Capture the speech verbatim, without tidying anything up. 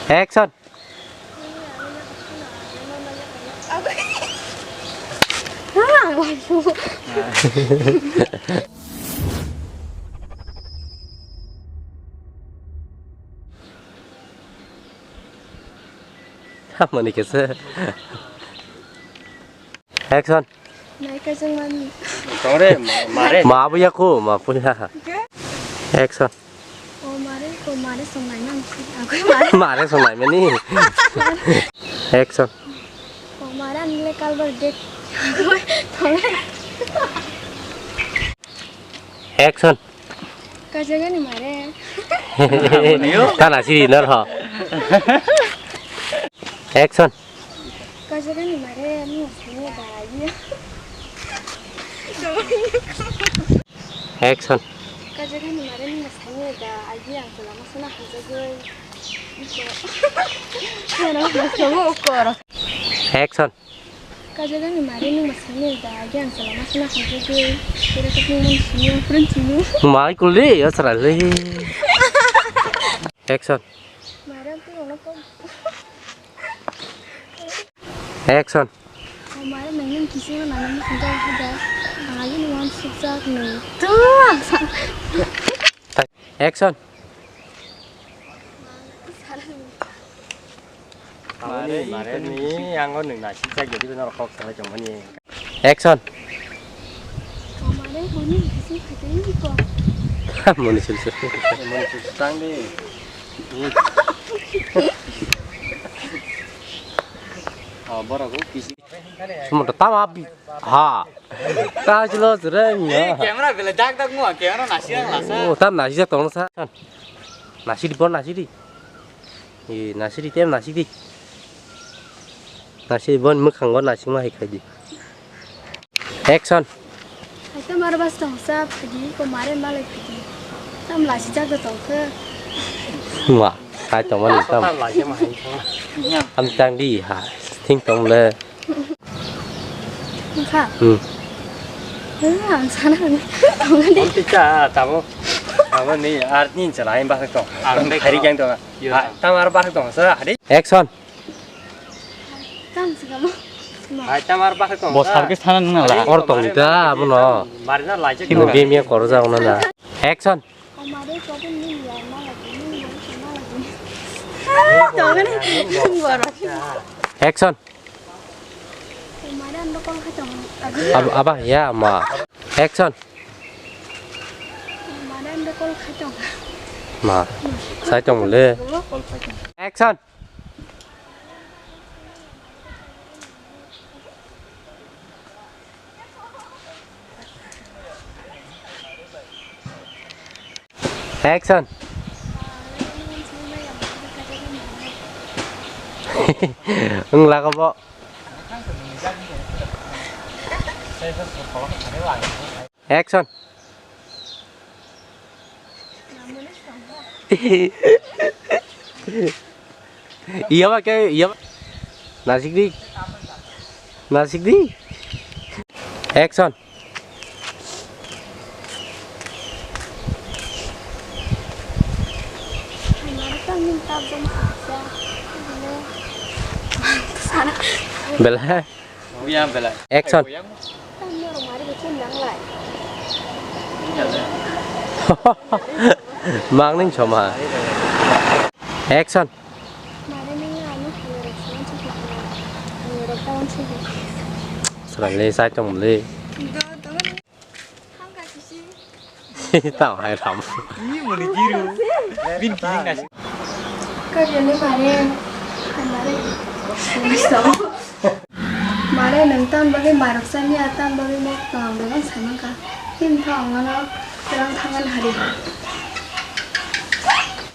Action. Hamani kese. Action. Nai ka jeng mani. Tore, ma-, mare. Ma abuya ko, ma puya. Action. O mare, ko mare song nai nang. Ako mare. Mare song nai mani. Action. O mare ang le kalbar dek. Action. Kajagani mare. Tana siri nar ho. Action. Kajagani mare, ani masani da ayi. Action. Kajagani mare, ani masani da ayi ang salama sana hajagoi. Action. Kajagani mare nwng masani da agi ang salama sina hamjagwi. Kira kok nwng mani sini ang pran sini. Mai kulli asra le. Action. Mare ang tuh ono kok. Action. O mare nwng nwng kisi mana nwng sinta hada. Ang agi nwng wan sukjak nwng. Tuh ang sa. Action. Mare, mare ni, ang o nwng naisik jak jadi beno rok kok salai tongmani. Action. Mare, boni bisi khajaini ko. Moni sul sul. Moni sul sul tang di. Oh, borok o kisi. Sumo to tama bi. Ha. Ta chilo jere nya. Camera bela dak dak ngwa, camera nasi ang lasa. Oh, tam nasi jak tong sa. Nasi di bon nasi di. E nasi di tem nasi di. Nasi di bon mukhang bon nasi ma hai khai di. Action. Hai tam ar bas tong sa phidi ko mare malai phidi. Tam lasi jak tong khe. Wa, hai tong mani tam. Tam lasi ma hai tong. Am tang di ha. Thing tong le. Wngkha? Hmm. Wngkha, ang sana hwnwi. Tongo de. Amtwi cha, tamo. Abo ni ar ni chala, ang bahai tong. Ang de hari ko. Yang tong. Yo. Ah, tamo ar bahai tong, sa, hari. Action. Tamo si kamo. Hai, tamo ar bahai tong. Bo sa. Sarke sana nang la. Or tong ta, abo no. Mari na lai je. Kino game ya kor ja ona na. Action. Action. Ab-, abah ya ma. Action. Ma, sai tong le. Action. Action. Wng laga bo. Action. Iya ba ke, iya ba. Nasik di. Nasik di. Action. Bela. Action. Mangning choma. Action. Srale sai tong le. Tao hai ram. Ni muni jiru. Bin kiring nasi. Kajole mare. Mare. Mare nang tam bagwi marok sani a tam bagwi mok tang bagwi saimang ka. Him tha ang ano kurang thangan hari.